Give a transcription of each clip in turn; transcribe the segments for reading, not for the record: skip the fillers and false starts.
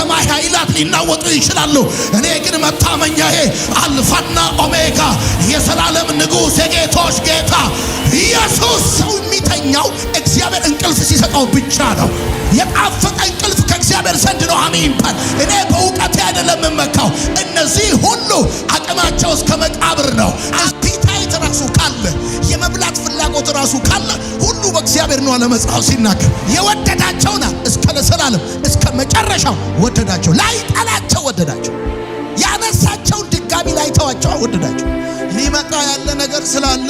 የሰማይ ኃይላት ሊናወጡ ይችላሉ። እኔ ግን መታመኛዬ አልፋና ኦሜጋ የዘላለም ንጉሥ የጌቶች ጌታ ኢየሱስ። ሰው የሚተኛው እግዚአብሔር እንቅልፍ ሲሰጠው ብቻ ነው። የጣፈጠ እንቅልፍ ከእግዚአብሔር ዘንድ ነው። አሜን በል። እኔ በእውቀቴ አይደለም የምመካው። እነዚህ ሁሉ አቅማቸው እስከ መቃብር ነው። Appetite ራሱ ካለ፣ የመብላት ፍላጎት ራሱ ካለ ሁሉ በእግዚአብሔር ነው አለ መጽሐፍ ሲናገር። የወደዳቸውና እስከ ለዘላለም እስከ መጨረሻው ወደዳቸው። ላይጠላቸው ወደዳቸው። ያነሳቸውን ድጋሚ ላይተዋቸው ወደዳቸው። ሊመጣ ያለ ነገር ስላለ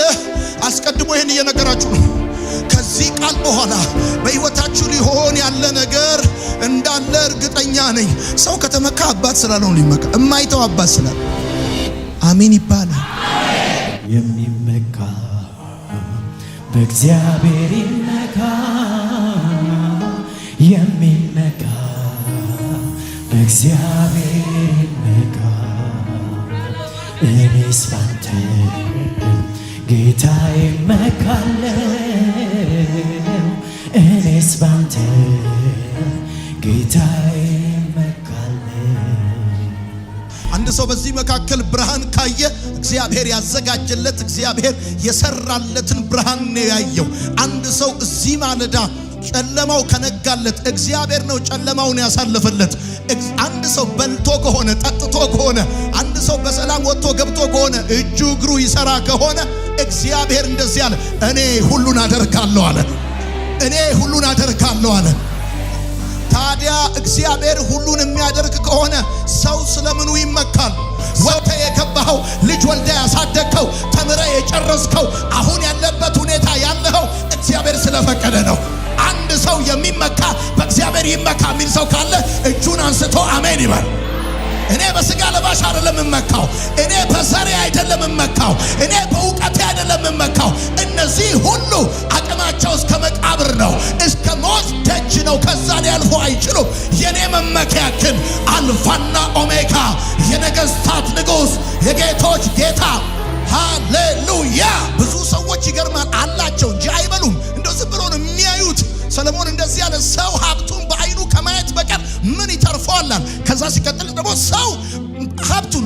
አስቀድሞ ይህን እየነገራችሁ ነው። ከዚህ ቃል በኋላ በሕይወታችሁ ሊሆን ያለ ነገር እንዳለ እርግጠኛ ነኝ። ሰው ከተመካ አባት ስላለው ሊመካ፣ እማይተው አባት ስላለ አሜን ይባላል። የሚመካ በእግዚአብሔር ይመካ፣ የሚመካ በእግዚአብሔር ይመካ። እኔስ ባንተ ጌታ እመካለሁ፣ እኔስ ባንተ ጌታ እመካለሁ። አንድ ሰው በዚህ መካከል ብርሃን ካየ እግዚአብሔር ያዘጋጀለት፣ እግዚአብሔር የሰራለትን ብርሃን ነው ያየው። አንድ ሰው እዚህ ማለዳ ጨለማው ከነጋለት እግዚአብሔር ነው ጨለማውን ያሳለፈለት። አንድ ሰው በልቶ ከሆነ፣ ጠጥቶ ከሆነ፣ አንድ ሰው በሰላም ወጥቶ ገብቶ ከሆነ፣ እጁ እግሩ ይሰራ ከሆነ እግዚአብሔር እንደዚህ አለ፣ እኔ ሁሉን አደርጋለሁ አለ። እኔ ሁሉን አደርጋለሁ አለ። ታዲያ እግዚአብሔር ሁሉን የሚያደርግ ከሆነ ሰው ስለምኑ ይመካል? ወጥተህ የገባኸው፣ ልጅ ወልደህ ያሳደግከው፣ ተምረህ የጨረስከው፣ አሁን ያለበት ሁኔታ ያለኸው እግዚአብሔር ስለፈቀደ ነው። አንድ ሰው የሚመካ በእግዚአብሔር ይመካ የሚል ሰው ካለ እጁን አንስቶ አሜን ይበል። እኔ በስጋ ለባሽ አይደለም እመካው። እኔ በዘሬ አይደለም እመካው። እኔ በእውቀቴ አይደለም እመካው። እነዚህ ሁሉ አቅማቸው እስከ መቃብር ነው፣ እስከ ሞት ደጅ ነው። ከዛ ሊያልፉ አይችሉም። የኔ መመኪያ ግን አልፋና ኦሜጋ፣ የነገስታት ንጉሥ፣ የጌቶች ጌታ። ሃሌሉያ! ብዙ ሰዎች ይገርማል አላቸው እንጂ አይበሉም። እንደው ዝም ብሎ ነው የሚያዩት። ሰለሞን እንደዚህ ያለ፣ ሰው ሀብቱን በአይኑ ከማየት በቀር ምን ይተርፈዋል? ከዛ ሲቀጥል ደግሞ ሰው ሀብቱን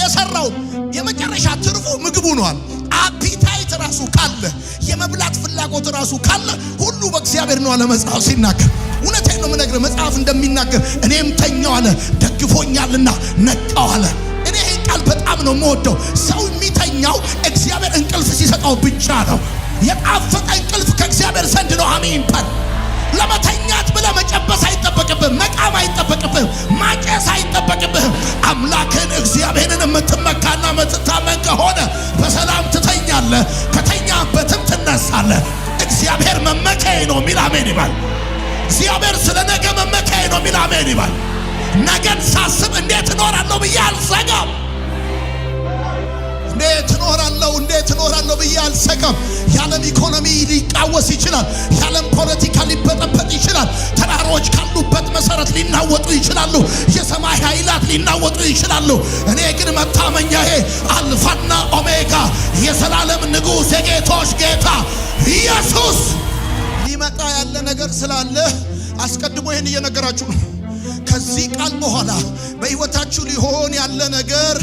የሰራው የመጨረሻ ትርፉ ምግቡ ነዋል። Appetite ራሱ ካለ፣ የመብላት ፍላጎት ራሱ ካለ ሁሉ በእግዚአብሔር ነው አለ መጽሐፍ ሲናገር። እውነቴን ነው የምነግርህ፣ መጽሐፍ እንደሚናገር እኔም ተኛው አለ፣ ደግፎኛልና ነቃው አለ። እኔ ይህን ቃል በጣም ነው የምወደው። ሰው የሚተኛው እግዚአብሔር እንቅልፍ ሲሰጠው ብቻ ነው። የጣፈጠ እንቅልፍ ከእግዚአብሔር ዘንድ ነው። አሜን በል። ለመተኛት ብለህ መጨበስ አይጠበቅብህም። መቃም አይጠበቅብህም። ማጨስ አይጠበቅብህም። አምላክን እግዚአብሔርን የምትመካና የምትታመን ከሆነ በሰላም ትተኛለህ፣ ከተኛበትም ትነሳለህ። እግዚአብሔር መመኪያዬ ነው የሚል አሜን ይበል። እግዚአብሔር ስለ ነገ መመኪያዬ ነው የሚል አሜን ይበል። ነገን ሳስብ እንዴት እኖራለሁ ብዬ አልሰጋም። እንዴት እኖራለሁ፣ እንዴት እኖራለሁ ብዬ አልሰጋም። የዓለም ኢኮኖሚ ሊቃወስ ይችላል። የዓለም ፖለቲካ ሊበጠበጥ ይችላል። ተራሮች ካሉበት መሰረት ሊናወጡ ይችላሉ። የሰማይ ኃይላት ሊናወጡ ይችላሉ። እኔ ግን መታመኛዬ አልፋና ኦሜጋ፣ የዘላለም ንጉሥ፣ የጌቶች ጌታ ኢየሱስ። ሊመጣ ያለ ነገር ስላለ አስቀድሞ ይህን እየነገራችሁ ነው። ከዚህ ቃል በኋላ በሕይወታችሁ ሊሆን ያለ ነገር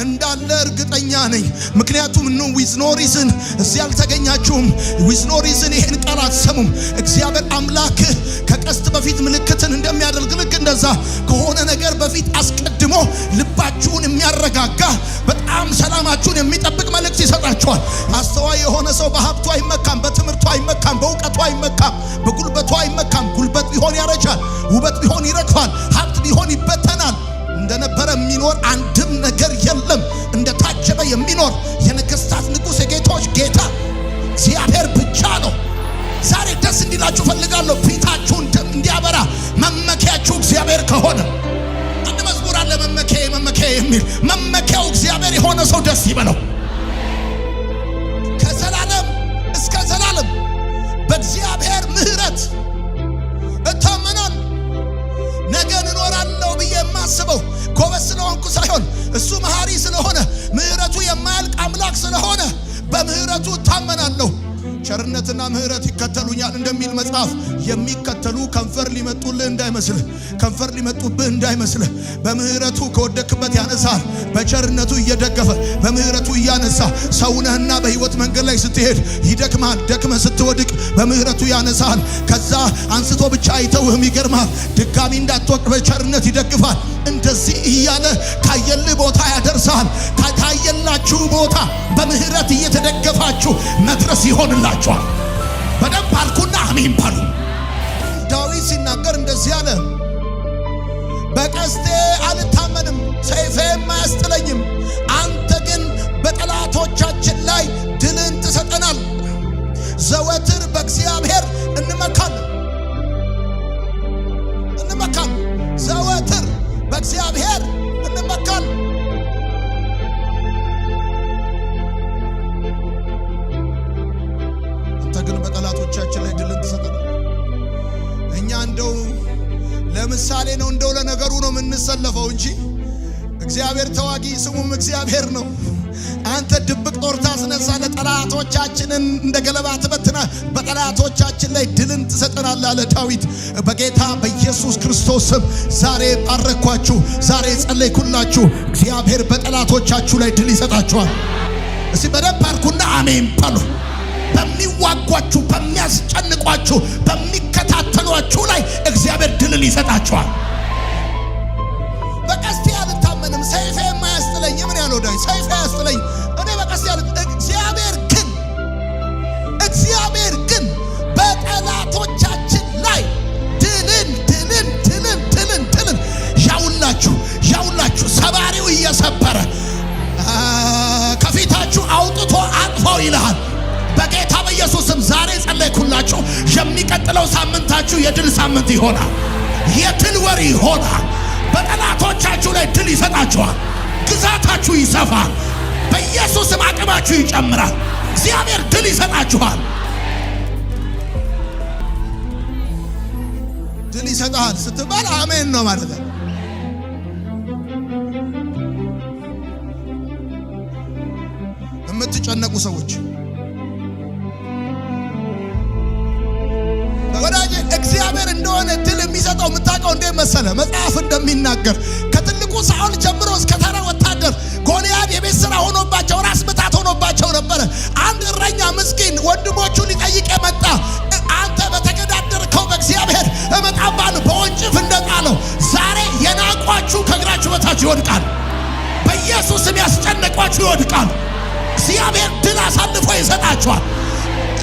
እንዳለ እርግጠኛ ነኝ። ምክንያቱም no with no reason እዚህ አልተገኛችሁም። With no reason ይህን ቃል አትሰሙም። እግዚአብሔር አምላክ ከቀስት በፊት ምልክትን እንደሚያደርግ ልክ እንደዛ ከሆነ ነገር በፊት አስቀድሞ ልባችሁን የሚያረጋጋ፣ በጣም ሰላማችሁን የሚጠብቅ መልእክት ይሰጣችኋል። አስተዋይ የሆነ ሰው በሀብቱ አይመካም፣ በትምህርቱ አይመካም፣ በእውቀቱ አይመካም፣ በጉልበቱ አይመካም። ጉልበት ቢሆን ያረጃል፣ ውበት ቢሆን ይረግፋል፣ ሀብት ቢሆን ይበተናል። እንደነበረ የሚኖር አንድም ነገር የለም። እንደታጀበ የሚኖር የነገስታት ንጉሥ፣ የጌቶች ጌታ እግዚአብሔር ብቻ ነው። ዛሬ ደስ እንዲላችሁ ፈልጋለሁ። ፊታችሁን እንዲያበራ መመኪያችሁ እግዚአብሔር ከሆነ፣ አንድ መዝሙር አለ፣ መመኪያዬ መመኪያዬ የሚል፣ መመኪያው እግዚአብሔር የሆነ ሰው ደስ ይበለው። ከዘላለም እስከ ዘላለም በእግዚአብሔር ምሕረት እታመናለሁ። ነገን እኖራለሁ ብዬ የማስበው ጎበዝ ስለሆንኩ ሳይሆን እሱ መሐሪ ስለሆነ፣ ምሕረቱ የማያልቅ አምላክ ስለሆነ በምሕረቱ እታመናለሁ። ቸርነትና ምሕረት ይከተሉኛል እንደሚል መጽሐፍ የሚከተሉ ከንፈር ሊመጡልህ እንዳይመስልህ፣ ከንፈር ሊመጡብህ እንዳይመስልህ። በምህረቱ ከወደክበት ያነሳል። በቸርነቱ እየደገፈ በምህረቱ እያነሳ ሰውነህና በህይወት መንገድ ላይ ስትሄድ ይደክማል። ደክመህ ስትወድቅ በምህረቱ ያነሳል። ከዛ አንስቶ ብቻ አይተውህም። ይገርማል። ድጋሚ እንዳትወድቅ በቸርነት ይደግፋል። እንደዚህ እያለ ካየልህ ቦታ ያደርሳል። ካየላችሁ ቦታ በምህረት እየተደገፋችሁ መድረስ ይሆንላችኋል። በደንብ አልኩና አሜን በሉ። ዳዊት ሲናገር እንደዚህ አለ፣ በቀስቴ አልታመንም፣ ሰይፌም አያስጥለኝም። አንተ ግን በጠላቶቻችን ላይ ድልን ትሰጠናል። ዘወትር በእግዚአብሔር እንመካለን እንመካለን። ዘወትር በእግዚአብሔር እንመካለን። አንተ ግን በጠላቶቻችን ላይ ድልን ትሰጠናል። እኛ እንደው ለምሳሌ ነው፣ እንደው ለነገሩ ነው የምንሰለፈው እንጂ እግዚአብሔር ተዋጊ ስሙም እግዚአብሔር ነው። አንተ ድብቅ ጦር ታስነሳለህ፣ ጠላቶቻችንን እንደ ገለባ ትበትናለህ፣ በጠላቶቻችን ላይ ድልን ትሰጠናለህ አለ ዳዊት። በጌታ በኢየሱስ ክርስቶስ ስም ዛሬ ባረኳችሁ፣ ዛሬ ጸለይኩላችሁ። እግዚአብሔር በጠላቶቻችሁ ላይ ድል ይሰጣችኋል። እስቲ በደንብ አርኩና አሜን በሉ። በሚዋጓችሁ፣ በሚያስጨንቋችሁ፣ በሚከታተሏችሁ ላይ እግዚአብሔር ድልን ይሰጣችኋል። በቀስቴ አልታመንም፣ ሰይፌ የማያስጥለኝ ምን ያለው ዳዊት፣ ሰይፌ አያስጥለኝ፣ እኔ በቀስቴ አል እግዚአብሔር ግን በጠላቶቻችን ላይ ድልን ድልን ድልን ድልን ድልን ያውላችሁ ያውላችሁ ሰባሪው እየሰበረ ከፊታችሁ አውጥቶ አጥፋው ይልሃል። በጌታ በኢየሱስም ዛሬ ጸለይኩላችሁ። የሚቀጥለው ሳምንታችሁ የድል ሳምንት ይሆናል። የድል ወር ይሆናል። በጠላቶቻችሁ ላይ ድል ይሰጣችኋል። ግዛታችሁ ይሰፋል። በኢየሱስም አቅማችሁ ይጨምራል። እግዚአብሔር ድል ይሰጣችኋል። ድል ይሰጣል ስትባል አሜን ነው ማለት ነው። የምትጨነቁ ሰዎች ወዳጄ፣ እግዚአብሔር እንደሆነ ድል የሚሰጠው የምታውቀው እንዴት መሰለ? መጽሐፍ እንደሚናገር ከትልቁ ሳኦል ጀምሮ እስከ ተራ ወታደር ጎልያድ የቤት ስራ ሆኖባቸው ራስ ምታት ሆኖባቸው ነበረ። አንድ እረኛ ምስኪን ወንድሞቹን ሊጠይቅ የመጣ አንተ በተገዳደርከው በእግዚአብሔር እመጣብሃለሁ በወንጭፍ እንደጣለው ዛሬ የናቋችሁ ከእግራችሁ በታች ይወድቃል። በኢየሱስም ያስጨነቋችሁ ይወድቃል። እግዚአብሔር ድል አሳልፎ ይሰጣችኋል።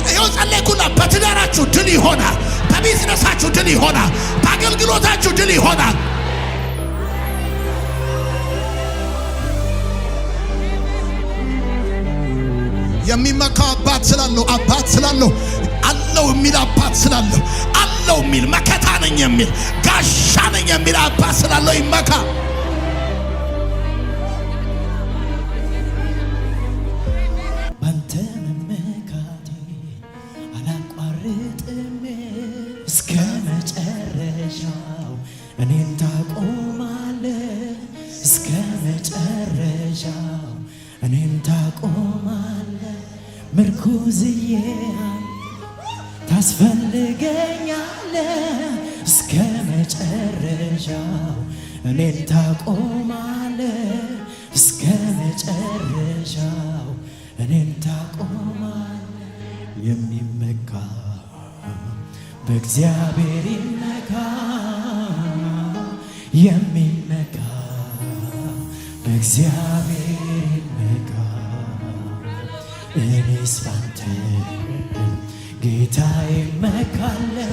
ይኸው ጸለይኩና በትዳራችሁ ድል ይሆናል። በቢዝነሳችሁ ድል ይሆናል። በአገልግሎታችሁ ድል ይሆናል። የሚመካ አባት ስላለው አባት ስላለው አለው የሚል አባት ስላለው አለው የሚል መከታ ነኝ የሚል ጋሻ ነኝ የሚል አባት ስላለው ይመካ። ባንተ መመካቴ አላቋርጥም እስከ መጨረሻው እኔን ታቆማለህ እስከ መጨረሻው እኔን ታቆማለህ ምርኩዝዬ ታስፈልገኛለህ እስከ መጨረሻው እኔን ታቆማለህ እስከ መጨረሻው እኔን ታቆማለህ። የሚመካ በእግዚአብሔር ይመካ፣ የሚመካ በእግዚአብሔር ይመካ። እኔስ ባንተ ጌታ እመካለሁ፣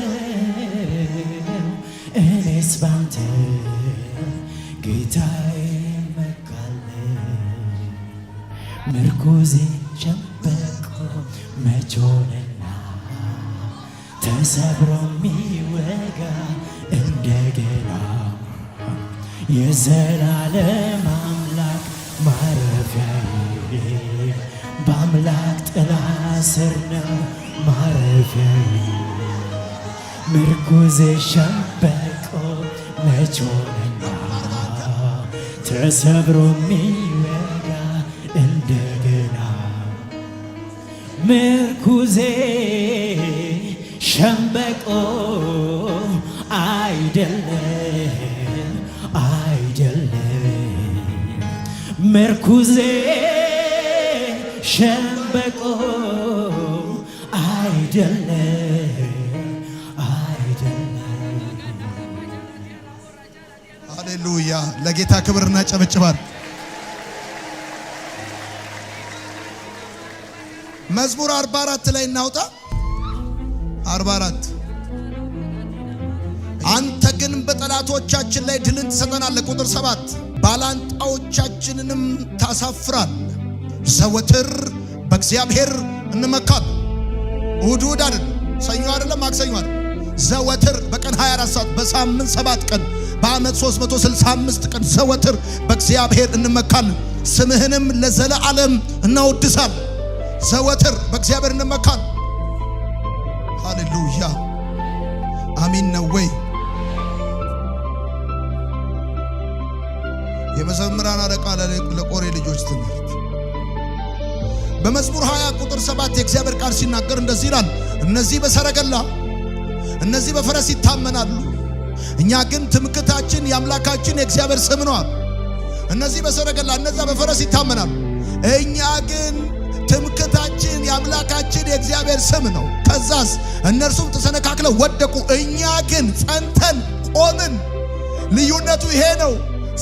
እኔስ ባንተ ጌታ እመካለሁ። ምርኩዜ ሸምበቆ መች ሆነና ተሰብሮ የሚወጋ እንደገና የዘላለም አምላክ ማረፊያዬ በአምላክ ጥላ ስር ነው ማረፊያዬ። ምርኩዜ ሸምበቆ መች ሆነና ተሰብሮ የሚወጋ እንደገና ምርኩዜ ሸምበቆ አይደለም አይደለም ምርኩዜ ሸምበቆ አይደለም አይደለም። ሃሌሉያ! ለጌታ ክብር እናጨበጭባል። መዝሙር 44 ላይ እናውጣ። 44 አንተ ግን በጠላቶቻችን ላይ ድልን ትሰጠናለህ። ቁጥር 7 ባላንጣዎቻችንንም ታሳፍራለህ። ዘወትር በእግዚአብሔር እንመካለን። እሁድ እሁድ አይደለም፣ ሰኞ አይደለም፣ ማክሰኞ አይደለም። ዘወትር በቀን 24 ሰዓት፣ በሳምንት 7 ቀን፣ በዓመት 365 ቀን ዘወትር በእግዚአብሔር እንመካለን። ስምህንም ለዘለዓለም እናወድሳለን። ዘወትር በእግዚአብሔር እንመካለን። ሃሌሉያ አሚን ነው ወይ? የመዘምራን አለቃ ለቆሬ ልጆች ትምህርት በመዝሙር 20 ቁጥር 7 የእግዚአብሔር ቃል ሲናገር እንደዚህ ይላል፣ እነዚህ በሰረገላ እነዚህ በፈረስ ይታመናሉ፣ እኛ ግን ትምክታችን የአምላካችን የእግዚአብሔር ስም ነው። እነዚህ በሰረገላ እነዛ በፈረስ ይታመናሉ፣ እኛ ግን ትምክታችን የአምላካችን የእግዚአብሔር ስም ነው። ከዛስ እነርሱም ተሰነካክለው ወደቁ፣ እኛ ግን ጸንተን ቆምን። ልዩነቱ ይሄ ነው።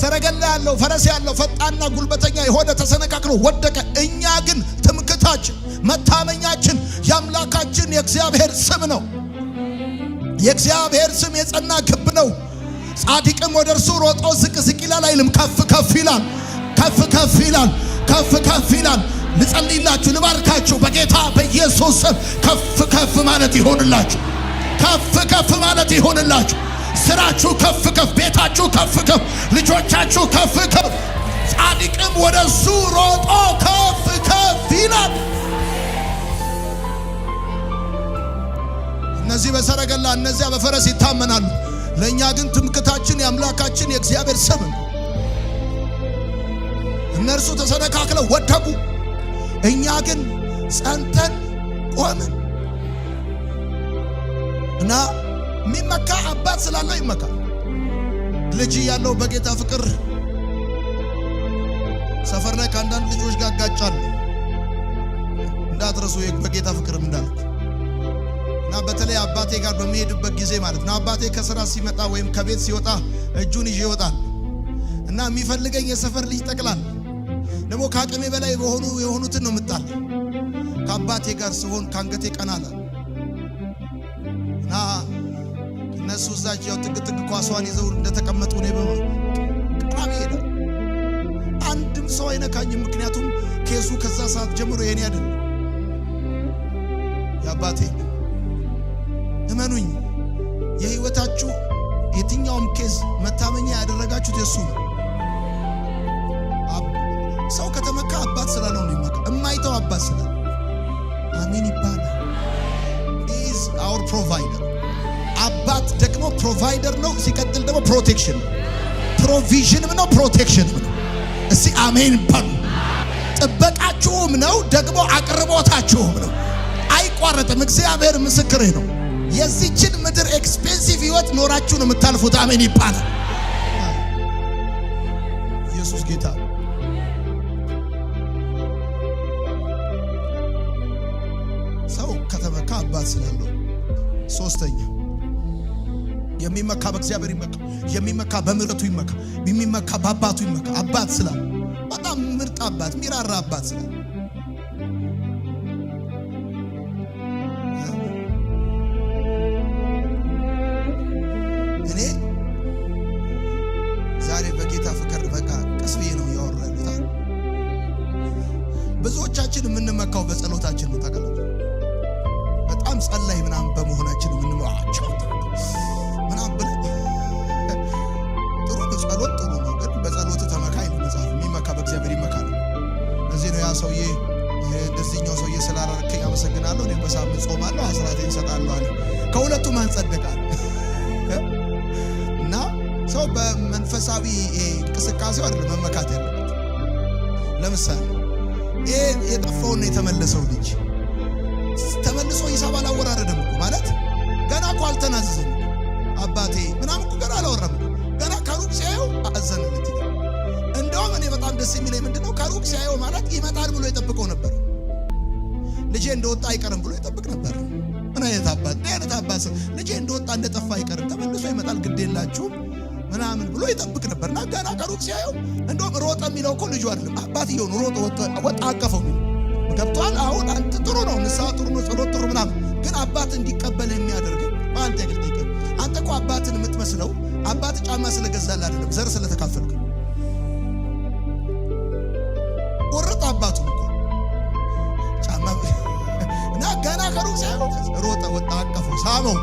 ሰረገላ ያለው ፈረስ ያለው ፈጣንና ጉልበተኛ የሆነ ተሰነካክሎ ወደቀ። እኛ ግን ትምክታችን መታመኛችን የአምላካችን የእግዚአብሔር ስም ነው። የእግዚአብሔር ስም የጸና ግንብ ነው። ጻድቅም ወደ እርሱ ሮጦ ዝቅ ዝቅ ይላል አይልም፣ ከፍ ከፍ ይላል። ከፍ ከፍ ይላል። ከፍ ከፍ ይላል። ልጸልይላችሁ፣ ልባርካችሁ በጌታ በኢየሱስ ስም ከፍ ከፍ ማለት ይሆንላችሁ። ከፍ ከፍ ማለት ይሆንላችሁ። ስራችሁ ከፍ ከፍ፣ ቤታችሁ ከፍ ከፍ፣ ልጆቻችሁ ከፍ ከፍ። ጻድቅም ወደ እሱ ሮጦ ከፍ ከፍ ይላል። እነዚህ በሰረገላ እነዚያ በፈረስ ይታመናሉ። ለእኛ ግን ትምክታችን የአምላካችን የእግዚአብሔር ስም ነው። እነርሱ ተሰነካክለው ወደቁ፣ እኛ ግን ጸንተን ቆምን። እና የሚመካ አባት ስላለው ይመካ። ልጅ ያለው በጌታ ፍቅር ሰፈር ላይ ከአንዳንድ ልጆች ጋር አጋጫለሁ። እንዳትረሱ በጌታ ፍቅርም እንዳልኩ እና በተለይ አባቴ ጋር በሚሄድበት ጊዜ ማለት ነው። አባቴ ከስራ ሲመጣ ወይም ከቤት ሲወጣ እጁን ይዤ ይወጣል እና የሚፈልገኝ የሰፈር ልጅ ጠቅላል ደግሞ ከአቅሜ በላይ በሆኑ የሆኑትን ነው የምጣል። ከአባቴ ጋር ስሆን ከአንገቴ ቀና አለ እና እነሱ እዛች ያው ጥግ ጥግ ኳሷን ይዘው እንደተቀመጡ እኔ ቀና ብዬ አንድም ሰው አይነካኝም። ምክንያቱም ኬሱ ከዛ ሰዓት ጀምሮ የኔ አይደለም የአባቴ። እመኑኝ፣ የህይወታችሁ የትኛውም case መታመኛ ያደረጋችሁት የሱ ነው። ሰው ከተመካ አባት ስላለው ነው ይመካ። እማይተው አባት ስላለ አሜን ይባላል። Is our provider። አባት ደግሞ provider ነው። ሲቀጥል ደግሞ protection ነው። Provision ም ነው፣ protection ም ነው። እስቲ አሜን በሉ። ጥበቃችሁም ነው ደግሞ አቅርቦታችሁም ነው። አይቋረጥም። እግዚአብሔር ምስክሬ ነው። የዚችን ምድር expensive ህይወት ኖራችሁ ነው የምታልፉት። አሜን ይባላል። ኢየሱስ ጌታ። ሰው ከተመካ አባት ስላለው። ሶስተኛ የሚመካ በእግዚአብሔር ይመካ፣ የሚመካ በምሕረቱ ይመካ፣ የሚመካ በአባቱ ይመካ። አባት ስላለ በጣም ምርጥ አባት፣ ሚራራ አባት ስላለ እኔ ዛሬ በጌታ ፍቅር በቃ ቀስ ብዬ ነው እያወራ ያሉት። ብዙዎቻችን የምንመካው በጸሎታችን ነው። ታውቃላችሁ፣ በጣም ጸላይ ምናምን በመሆናችን የምንመካቸው ምናምን ብለን ጥሩ ነው፣ ጸሎት ጥሩ ነው፣ ግን በጸሎት ተመካ ይላል መጽሐፍ። የሚመካ በእግዚአብሔር ይመካ ነው። ለዚህ ነው ያ ሰውዬ እንደዚህኛው ሰውዬ ስላላረከኝ አመሰግናለሁ፣ እኔም በሳምንት ጾማለሁ፣ አስራቴን እሰጣለሁ አለ። ከሁለቱ ማን ጸደቃል? እና ሰው በመንፈሳዊ እንቅስቃሴው አይደለም መመካት ያለበት። ለምሳሌ ይሄ የጠፋውና የተመለሰው ልጅ አልተናዘዘም። አባቴ ምናምን እኮ ገና አላወራም። ገና ከሩቅ ሲያየው አዘነለት ይላል። እንደውም እኔ በጣም ደስ የሚለኝ ምንድነው፣ ከሩቅ ሲያየው ማለት ይመጣል ብሎ የጠብቀው ነበር። ልጄ እንደወጣ አይቀርም ብሎ ይጠብቅ ነበር። ምን አይነት አባት እንዲህ አይነት አባት ሰው ልጄ እንደወጣ እንደጠፋ አይቀርም ተመልሶ ይመጣል፣ ግድ የላችሁም ምናምን ብሎ ይጠብቅ ነበር። እና ገና ከሩቅ ሲያየው እንደውም ሮጠ የሚለው እኮ ልጁ አይደለም አባትየው ነው። ሮጠ ወጣ አቀፈው የሚለው ገብቷል። አሁን አንተ ጥሩ ነው፣ ንስሐ ጥሩ ነው፣ ጸሎት ጥሩ ምናምን፣ ግን አባት እንዲቀበል የሚያደርግ በአንተ ግል ጠይቀህ። አንተ እኮ አባትን የምትመስለው አባት ጫማ ስለገዛልህ አይደለም፣ ዘር ስለተካፈልክ። ቁርጥ አባቱ እኮ ጫማ እና ገና ከሩቅ ሲያየው ሮጠ፣ ወጣ፣ አቀፈው፣ ሳመው፣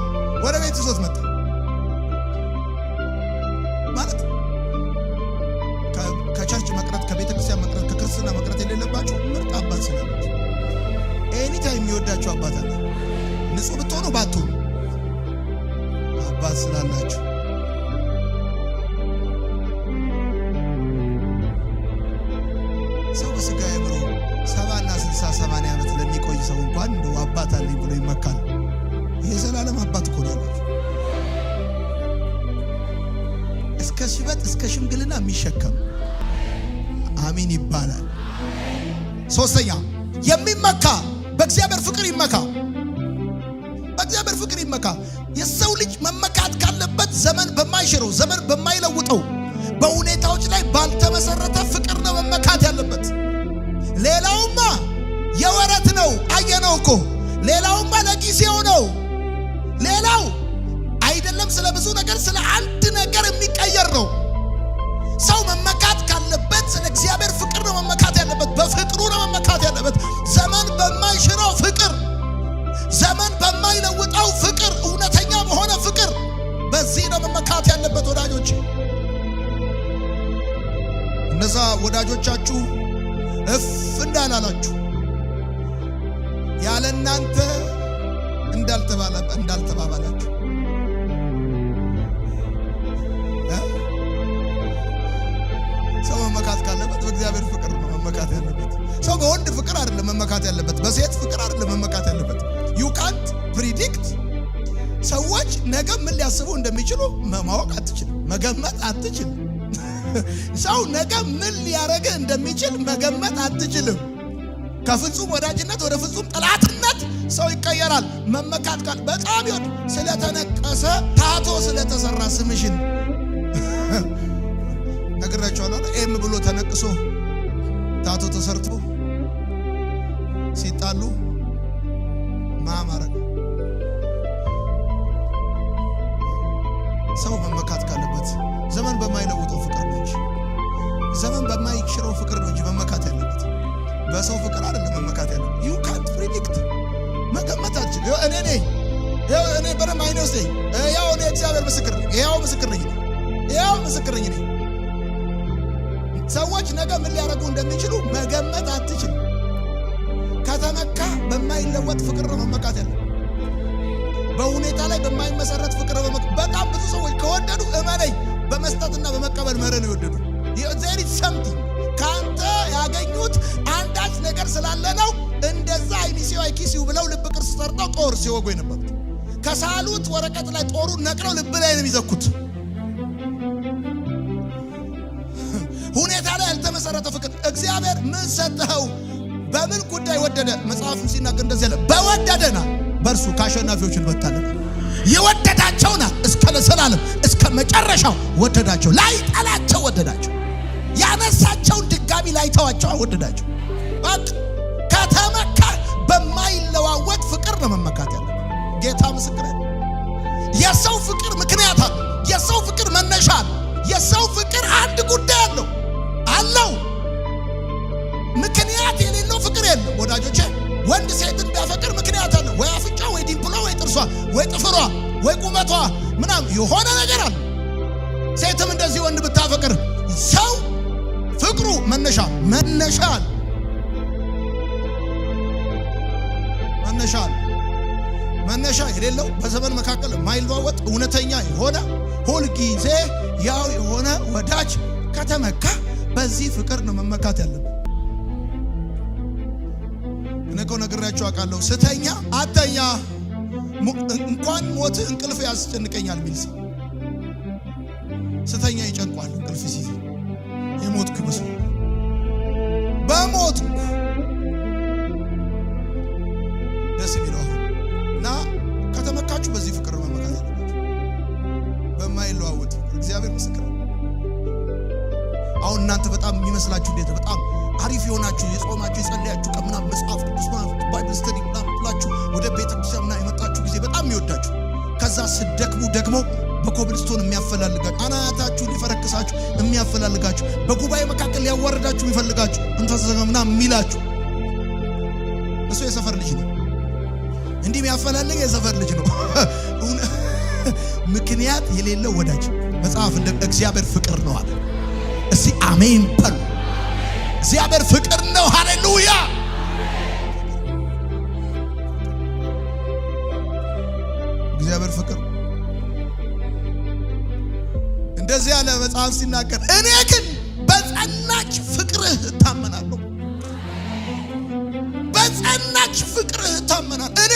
ወደ ቤት ይዞት መጣ። ማለት ከ church መቅረት፣ ከቤተ ክርስቲያን መቅረት፣ ከክርስትና መቅረት የሌለባችሁ ምርጥ አባት ስላላችሁ anytime የሚወዳችሁ አባት አለ። ንጹህ ብትሆኑ ባትሆኑ አባት ስላላችሁ። ሰው በስጋ አእምሮ 70ና 60 80 ዓመት ለሚቆይ ሰው እንኳን እንደው አባት አለኝ ብሎ ይመካል። የዘላለም አባት እኮ ነው ያላችሁ። እስከ ሽበት እስከ ሽምግልና የሚሸከም አሚን ይባላል። ሶስተኛ፣ የሚመካ በእግዚአብሔር ፍቅር ይመካ። በእግዚአብሔር ፍቅር ይመካ። የሰው ልጅ መመካት ካለበት ዘመን በማይሽረው፣ ዘመን በማይለውጠው፣ በሁኔታዎች ላይ ባልተመሰረተ ፍቅር ነው መመካት ያለበት። ሌላውማ የወረት ነው፣ አየነው እኮ። ሌላውማ ለጊዜው ነው። ሌላው አይደለም ስለ ብዙ ነገር፣ ስለ አንድ ነገር የሚቀየር ነው። ሰው መመካት ካለበት ስለ እግዚአብሔር ፍቅር ነው መመካት ያለበት። በፍቅሩ ነው መመካት ያለበት። ዘመን በማይሽረው ፍቅር፣ ዘመን በማይለውጠው ፍቅር፣ እውነተኛ በሆነ ፍቅር፣ በዚህ ነው መመካት ያለበት ወዳጆች። እነዛ ወዳጆቻችሁ እፍ እንዳላላችሁ፣ ያለ እናንተ እንዳልተባባላችሁ እ? ሰው መመካት ካለበት በእግዚአብሔር ፍቅር ነው መመካት ያለበት። ሰው በወንድ ፍቅር አይደለም መመካት ያለበት፣ በሴት ፍቅር አይደለም መመካት ያለበት። ዩ ካንት ፕሪዲክት። ሰዎች ነገ ምን ሊያስቡ እንደሚችሉ ማወቅ አትችልም፣ መገመት አትችልም። ሰው ነገ ምን ሊያደርግ እንደሚችል መገመት አትችልም። ከፍጹም ወዳጅነት ወደ ፍጹም ጠላትነት ሰው ይቀየራል። መመካት ካል በጣም ይወድ ስለተነቀሰ፣ tattoo ስለተሰራ፣ ስምሽን ነግራቸዋለሁ። M ብሎ ተነቅሶ tattoo ተሰርቶ ሲጣሉ ማማረግ። ሰው መመካት ካለበት ዘመን በማይለውጠው ፍቅር ነው እንጂ፣ ዘመን በማይሽረው ፍቅር ነው እንጂ መመካት ያለበት፣ በሰው ፍቅር አይደለም መመካት ያለበት። ዩ ካንት ፕሪዲክት፣ መገመት አትችልም። ይኸው እኔ ነኝ። ይኸው እኔ በደንብ አይኔ ውስጥ ነኝ። ያው እኔ እግዚአብሔር ምስክር ነኝ። ያው ምስክር ነኝ። ያው ምስክር ነኝ እኔ። ሰዎች ነገ ምን ሊያደርጉ እንደሚችሉ መገመት አትችልም። ከተመካ በማይለወጥ ፍቅር ነው መመካት ያለ፣ በሁኔታ ላይ በማይመሰረት ፍቅር ነው። በጣም ብዙ ሰዎች ከወደዱ እመነኝ በመስጠትና በመቀበል መርህ ነው የወደዱ። There is something፣ ከአንተ ያገኙት አንዳች ነገር ስላለ ነው እንደዛ አይሚሲው አይኪሲው ብለው ልብ ቅርስ ሰርተው ጦር ሲወጉ የነበሩት። ከሳሉት ወረቀት ላይ ጦሩን ነቅለው ልብ ላይ ነው የሚዘኩት። ሁኔታ ላይ ያልተመሰረተ ፍቅር። እግዚአብሔር ምን ሰጠኸው? በምን ጉዳይ ወደደ? መጽሐፉም ሲናገር እንደዚህ ያለ፣ በወደደና በእርሱ ከአሸናፊዎች እንበልጣለን። የወደዳቸውና እስከ ለዘላለም እስከ መጨረሻው ወደዳቸው። ላይጠላቸው ወደዳቸው። ያነሳቸውን ድጋሚ ላይተዋቸው ወደዳቸው። በቃ ከተመካ በማይለዋወጥ ፍቅር ነው መመካት ያለበት። ጌታ ምስክር ነው። የሰው ፍቅር ምክንያት አለ። የሰው ፍቅር መነሻ አለ። የሰው ፍቅር አንድ ጉዳይ አለው አለው። ምክንያት የሌለው ፍቅር የለም ወዳጆቼ። ወንድ ሴትን ቢያፈቅር ምክንያት አለ። ወይ አፍንጫ፣ ወይ dimple ሏ፣ ወይ ጥርሷ፣ ወይ ጥፍሯ፣ ወይ ቁመቷ ምናምን የሆነ ነገር አለ። ሴትም እንደዚህ ወንድ ብታፈቅር ሰው ፍቅሩ መነሻ አለ፣ መነሻ አለ። መነሻ የሌለው፣ በዘመን መካከል የማይለዋወጥ፣ እውነተኛ የሆነ፣ ሁልጊዜ ያው የሆነ ወዳጅ ከተመካ በዚህ ፍቅር ነው መመካት ያለብን። እኔ እኮ ነግሬያችሁ አውቃለሁ። ስተኛ አተኛ፣ እንኳን ሞት እንቅልፍ ያስጨንቀኛል የሚል ሰው ስተኛ ይጨንቋል። እንቅልፍ ሲይዝ የሞትኩ ይመስላል። በሞትኩ ደስ የሚለው አሁን እና ከተመካችሁ በዚህ ፍቅር መመካት አለባችሁ፣ በማይለዋወጥ ፍቅር። እግዚአብሔር ምስክር ነው። አሁን እናንተ በጣም የሚመስላችሁ እንዴት ነው? በጣም አሪፍ የሆናችሁ፣ የጾማችሁ፣ የጸለያችሁ ቀን ምናምን፣ መጽሐፍ ቅዱስ ምናምን፣ Bible study ምናምን ብላችሁ ወደ ቤተ ክርስቲያን ምናምን የመጣችሁ ጊዜ በጣም የሚወዳችሁ፣ ከዛ ስትደክሙ ደግሞ በኮብልስቶን የሚያፈላልጋችሁ፣ አናታችሁ ሊፈረክሳችሁ የሚያፈላልጋችሁ፣ በጉባኤ መካከል ሊያዋርዳችሁ የሚፈልጋችሁ፣ እንተዘጋ ምናምን የሚላችሁ እሱ የሰፈር ልጅ ነው። እንዲህ የሚያፈላልግ የሰፈር ልጅ ነው። ምክንያት የሌለው ወዳጅ። መጽሐፍ እንደ እግዚአብሔር ፍቅር ነው አለ። እስቲ አሜን በሉ። እግዚአብሔር ፍቅር ነው። ሃሌሉያ። እግዚአብሔር ፍቅር እንደዚህ ያለ መጽሐፍ ሲናገር፣ እኔ ግን በጸናች ፍቅርህ እታመናለሁ። በጸናች ፍቅርህ እታመናለሁ። እኔ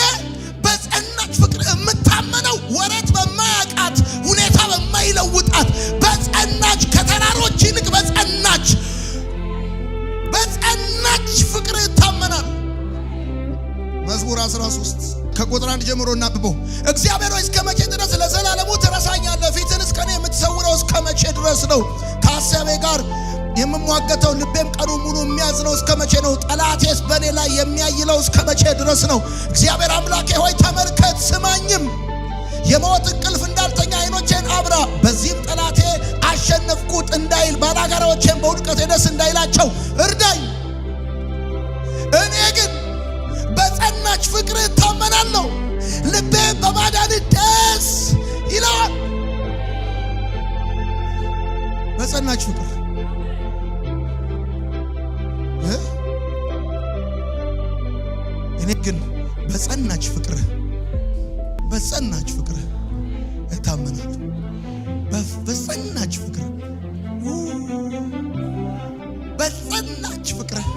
በጸናች ፍቅርህ የምታመነው ወረት በማያውቃት፣ ሁኔታ በማይለውጣት፣ በጸናች፣ ከተራሮች ይልቅ በጸናች ፍቅርህ እታመናለሁ። መዝሙር 13 ከቁጥር 1 ጀምሮ እናብበው። እግዚአብሔር ሆይ፣ እስከ መቼ ድረስ ለዘላለሙ ትረሳኛለህ? ፊትህን እስከ እኔ የምትሰውረው እስከ መቼ ድረስ ነው? ከሐሳቤ ጋር የምሟገተው፣ ልቤም ቀኑ ሙሉ የሚያዝነው እስከ መቼ ነው? ጠላቴስ በእኔ ላይ የሚያይለው እስከ መቼ ድረስ ነው? እግዚአብሔር አምላኬ ሆይ፣ ተመልከት ስማኝም። የሞት እንቅልፍ እንዳልተኛ ዓይኖቼን አብራ። በዚህም ጠላቴ አሸነፍኩት እንዳይል፣ ባላጋራዎቼን በውድቀቴ ደስ እንዳይላቸው እርዳኝ። እኔ ግን በጸናች ፍቅርህ እታመናለሁ፣ ልቤ በማዳንህ ደስ ይለዋል። በጸናች ፍቅር እ? እኔ ግን በጸናች ፍቅርህ እታመናለሁ። በጸናች ፍቅርህ፣ በጸናች ፍቅርህ።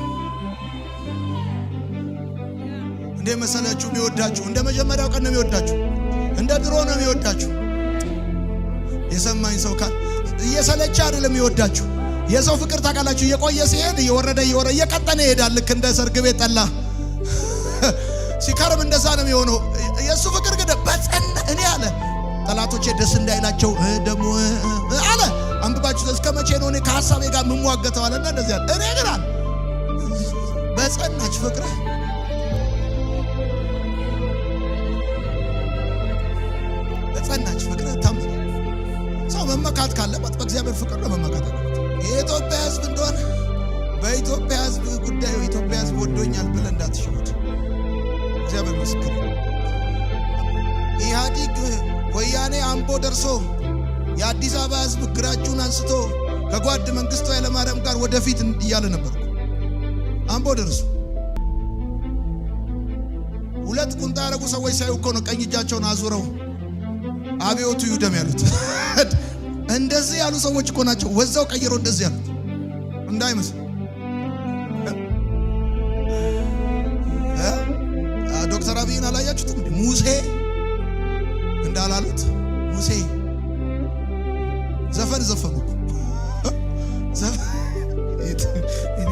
እንደ መሰላችሁ የሚወዳችሁ እንደ መጀመሪያው ቀን ነው የሚወዳችሁ፣ እንደ ድሮ ነው የሚወዳችሁ። የሰማኝ ሰው ካለ፣ እየሰለቸ አይደለም የሚወዳችሁ። የሰው ፍቅር ታውቃላችሁ፣ እየቆየ ሲሄድ እየወረደ እየወረደ እየቀጠነ ይሄዳል። ልክ እንደ ሰርግ ቤት ጠላ ሲከርም እንደዛ ነው የሚሆነው። የእሱ ፍቅር ግን በጸና፣ እኔ አለ ጠላቶቼ ደስ እንዳይላቸው ደግሞ አለ፣ አንብባችሁ፣ እስከ መቼ ነው እኔ ከሀሳቤ ጋር የምሟገተው አለና እንደዚህ አለ። እኔ ግን አለ በጸናች ፍቅርህ በጸናች ፍቅርህ ታመነ። ሰው መመካት ካለበት በእግዚአብሔር ፍቅር ነው መመካት ያለበት። የኢትዮጵያ ሕዝብ እንደሆነ በኢትዮጵያ ሕዝብ ጉዳዩ የኢትዮጵያ ሕዝብ ወዶኛል ብለህ እንዳትሸወድ። እግዚአብሔር ምስክር። ኢህአዲግ ወያኔ አምቦ ደርሶ የአዲስ አበባ ሕዝብ እግራችሁን አንስቶ ከጓድ መንግስቱ ኃይለማርያም ጋር ወደፊት እያለ ነበር። አምቦ ደርሶ ሁለት ቁንጣ ያደረጉ ሰዎች ሳዩ እኮ ነው ቀኝ እጃቸውን አዙረው አብዮቱ ይውደም ያሉት። እንደዚህ ያሉ ሰዎች እኮ ናቸው። ወዛው ቀይረው እንደዚህ ያሉት እንዳይመስል። ዶክተር አብይን አላያችሁትም እንዴ? ሙሴ እንዳላሉት ሙሴ ዘፈን ዘፈኑ እኮ። ዘፈን፣ እኔ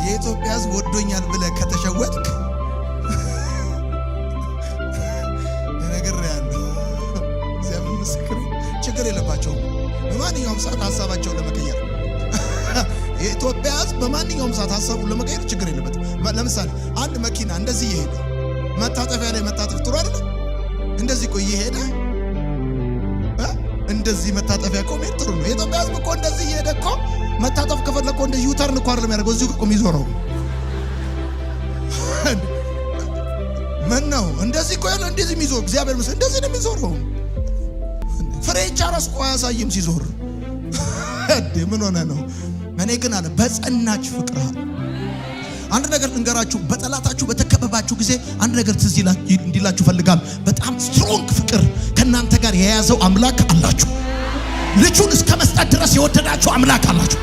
የኢትዮጵያ ሕዝብ ወዶኛል ብለህ ከተሸወድክ እነግርሃለሁ። እግዚአብሔር ምስክር፣ ችግር የለባቸውም። በማንኛውም ሰዓት ሀሳባቸውን ለመቀየር፣ የኢትዮጵያ ሕዝብ በማንኛውም ሰዓት ሀሳቡን ለመቀየር ችግር የለበትም። ለምሳሌ አንድ መኪና እንደዚህ እየሄደ መታጠፊያ ላይ መታጠፍ ጥሩ አይደለም። እንደዚህ እኮ እየሄደ እንደዚህ መታጠፊያ እኮ መሄድ ጥሩ ነው። የኢትዮጵያ ሕዝብ እኮ እንደዚህ እየሄደ እኮ መታጠፍ ከፈለገ እኮ እንደዚህ U-turn እኮ አይደለም ያደርገው፣ እዚሁ እኮ የሚዞረው። ምን ነው እንደዚህ እኮ ያለው እንደዚህ የሚዞር፣ እግዚአብሔር ምስክር እንደዚህ ነው የሚዞረው። ፍሬቻ ራሱ እኮ አያሳይም ሲዞር። እንዴ፣ ምን ሆነ ነው? እኔ ግን አለ በጸናች ፍቅር አለ። አንድ ነገር ልንገራችሁ። በጠላታችሁ በተከበባችሁ ጊዜ አንድ ነገር ትዝ እንዲላችሁ ፈልጋለሁ። በጣም strong ፍቅር ከእናንተ ጋር የያዘው አምላክ አላችሁ። ልጁን እስከ መስጠት ድረስ የወደዳችሁ አምላክ አላችሁ።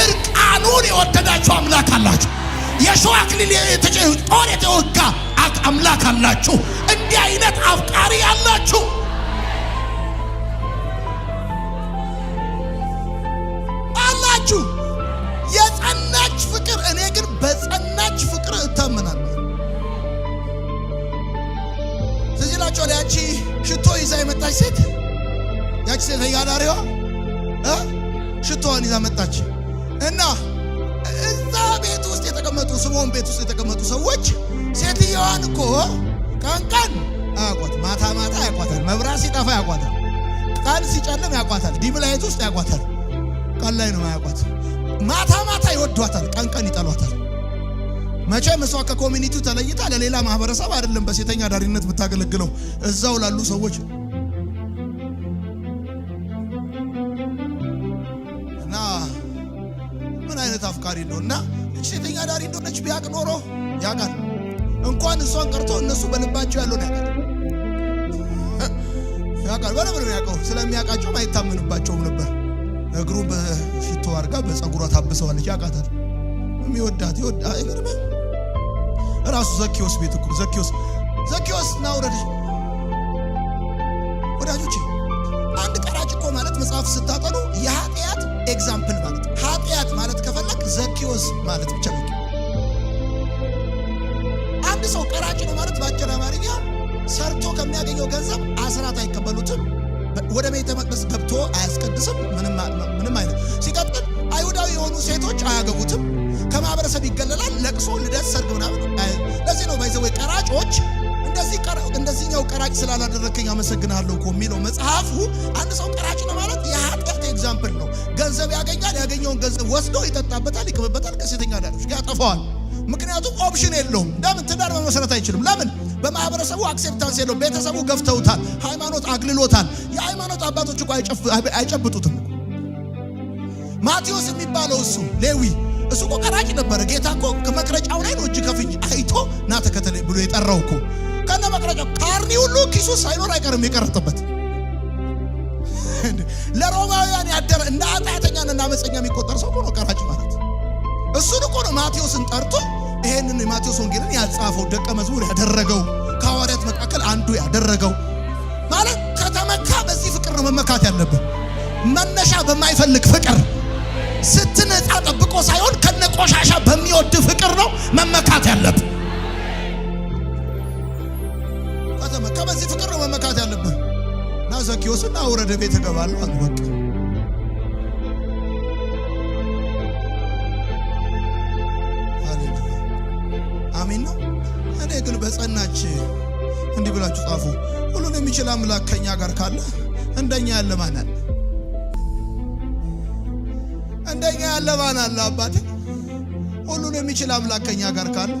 እርቃኑን የወደዳችሁ አምላክ አላችሁ። የሾህ አክሊል ጦር የተወጋ አምላክ አላችሁ። እንዲህ አይነት አፍቃሪ አላችሁ አላችሁ የጸናች ፍቅር። እኔ ግን በጸናች ፍቅር እታመናለሁ። ትዝ ይላችኋል ያቺ ሽቶ ይዛ የመጣች ሴት፣ ያቺ ሴተኛ አዳሪዋ ሽቶዋን ይዛ መጣች እና እዛ ቤት ውስጥ የተቀመጡ፣ ስምዖን ቤት ውስጥ የተቀመጡ ሰዎች ሴትየዋን እኮ ቀን ቀን አያውቋት፣ ማታ ማታ ያውቋታል። መብራት ሲጠፋ ያውቋታል። ቀን ሲጨልም ያውቋታል። Dim light ውስጥ ያውቋታል። ቀን ላይ ነው ያውቋት። ማታ ማታ ይወዷታል፣ ቀን ቀን ይጠሏታል። መቼም እሷ ከ community ው ተለይታ ለሌላ ማህበረሰብ አይደለም በሴተኛ አዳሪነት የምታገለግለው፣ እዛው ላሉ ሰዎች እና ምን አይነት አፍቃሪ ነው? እና ሴተኛ አዳሪ እንደሆነች ቢያቅ ኖሮ ያውቃል። እንኳን እሷን ቀርቶ እነሱ በልባቸው ያለውን ያውቃል ያውቃል። በደንብ ነው የሚያውቀው። ስለሚያውቃቸውም አይታመንባቸውም ነበር። እግሩን በሽቶ አድርጋ በፀጉሯ ታብሰዋለች። ያውቃታል። የሚወዳት ይወዳ አይገርምም? ራሱ ዘኪዮስ ቤት እኮ ዘኪዮስ ዘኪዮስ ና ውረድ። ወዳጆቼ፣ አንድ ቀራጭ እኮ ማለት መጽሐፍ ስታጠኑ የኃጢአት example ማለት፣ ኃጢአት ማለት ከፈለክ ዘኪዮስ ማለት ብቻ በቂ። አንድ ሰው ቀራጭ ነው ማለት በአጭር አማርኛ ሰርቶ ከሚያገኘው ገንዘብ አስራት አይቀበሉትም። ወደ ቤተ መቅደስ ገብቶ አያስቀድስም። ምንም አይነት ሲቀጥል አይሁዳዊ የሆኑ ሴቶች አያገቡትም። ከማህበረሰብ ይገለላል። ለቅሶ፣ ልደት፣ ሰርግ ምናምን። ለዚህ ነው by the way ቀራጮች እንደዚህ እንደዚህኛው ቀራጭ ስላላደረከኝ አመሰግናለሁ እኮ የሚለው መጽሐፉ። አንድ ሰው ቀራጭ ነው ማለት የኃጢአት example ነው። ገንዘብ ያገኛል። ያገኘውን ገንዘብ ወስዶ ይጠጣበታል፣ ይቅምበታል፣ ከሴተኛ አዳሪዎች ጋር ያጠፋዋል። ምክንያቱም option የለውም። ለምን ትዳር መመሰረት አይችልም? ለምን በማህበረሰቡ acceptance የለውም። ቤተሰቡ ገፍተውታል። ሃይማኖት አግልሎታል። የሃይማኖት አባቶች እኮ አይጨብጡትም። ማቴዎስ የሚባለው እሱ ሌዊ እሱ እኮ ቀራጭ ነበረ። ጌታ እኮ ከመቅረጫው ላይ ነው እጅ ከፍንጅ አይቶ ና ተከተለኝ ብሎ የጠራው እኮ። ከነ መቅረጫው ካርኒ ሁሉ ኪሱ ሳይኖር አይቀርም የቀረጠበት። ለሮማውያን ያደረ እንደ ኃጢአተኛና እንደ አመፀኛ የሚቆጠር ሰው እኮ ነው ቀራጭ ማለት። እሱን እኮ ነው ማቴዎስን ጠርቶ ይሄንን የማቴዎስ ወንጌልን ያጻፈው፣ ደቀ መዝሙር ያደረገው፣ ከሐዋርያት መካከል አንዱ ያደረገው። ማለት ከተመካ በዚህ ፍቅር ነው መመካት ያለብን። መነሻ በማይፈልግ ፍቅር፣ ስትነጻ ጠብቆ ሳይሆን ከነቆሻሻ በሚወድ ፍቅር ነው መመካት ያለብን። ከተመካ በዚህ ፍቅር ነው መመካት ያለብን። እና ዘኪዮስን አውረደ ቤት እገባለሁ አሉ። በቃ ሃሌሉያ አሜን ነው። እኔ ግን በጸናች እንዲህ ብላችሁ ጻፉ። ሁሉን የሚችል አምላክ ከኛ ጋር ካለ እንደኛ ያለ ማን አለ? እንደኛ ያለ ማን አለ? አባቴ፣ ሁሉን የሚችል አምላክ ከኛ ጋር ካለ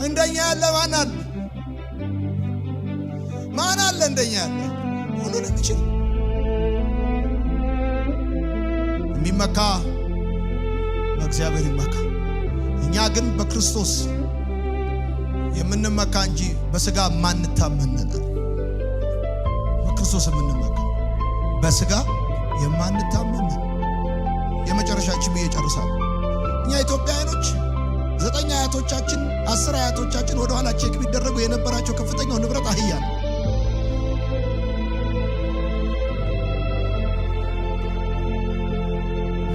እንደኛ ያለ ማን አለ? ማን አለ? እንደኛ ያለ ሁሉን የሚችል። የሚመካ በእግዚአብሔር ይመካ። እኛ ግን በክርስቶስ የምንመካ እንጂ በስጋ ማንታመን ነን። በክርስቶስ የምንመካ በስጋ የማንታመን ነን። የመጨረሻችን ብዬ ጨርሳለሁ። እኛ ኢትዮጵያውያኖች ዘጠኝ አያቶቻችን፣ 10 አያቶቻችን ወደ ኋላ check ቢደረጉ የነበራቸው ከፍተኛው ንብረት አህያ ነው።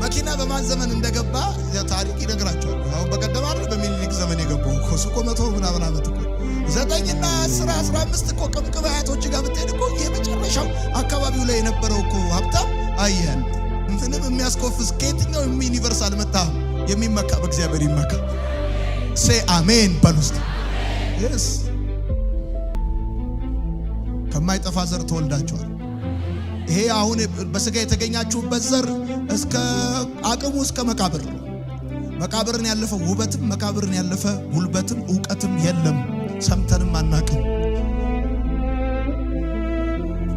መኪና በማን ዘመን እንደገባ ታሪክ ይነግራቸዋል። አሁን በቀደም አይደል በሚኒሊክ ዘመን የገባው እኮ፣ እሱ እኮ 100 ምናምን ዓመት እኮ፣ 9ና 10 15 እኮ ቅምቅም አያቶች ጋር ብትሄድ እኮ የመጨረሻው አካባቢው ላይ የነበረው እኮ ሀብታም አየህ። ምንም የሚያስኮፍስ ከየትኛው universe አልመጣም። የሚመካ በእግዚአብሔር ይመካ። Say አሜን በሉ እስቲ። Yes፣ ከማይጠፋ ዘር ተወልዳችኋል። ይሄ አሁን በስጋ የተገኛችሁበት ዘር እስከ አቅሙ እስከ መቃብር ነው። መቃብርን ያለፈ ውበትም፣ መቃብርን ያለፈ ጉልበትም እውቀትም የለም፣ ሰምተንም አናቅም።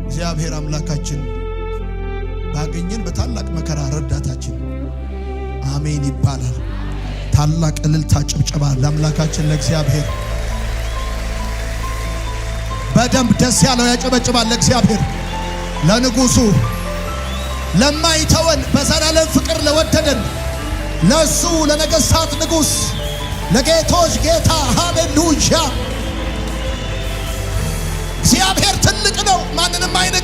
እግዚአብሔር አምላካችን ባገኘን በታላቅ መከራ ረዳታችን አሜን ይባላል። ታላቅ እልልታ ጭብጨባ ለአምላካችን ለእግዚአብሔር። በደንብ ደስ ያለው ያጨበጭባል ለእግዚአብሔር፣ ለንጉሱ፣ ለማይተወን፣ በዘላለም ፍቅር ለወደደን። ለእሱ ለነገሥታት ንጉሥ ለጌቶች ጌታ ሃሌሉያ። እግዚአብሔር ትልቅ ነው፣ ማንንም አይንቅም።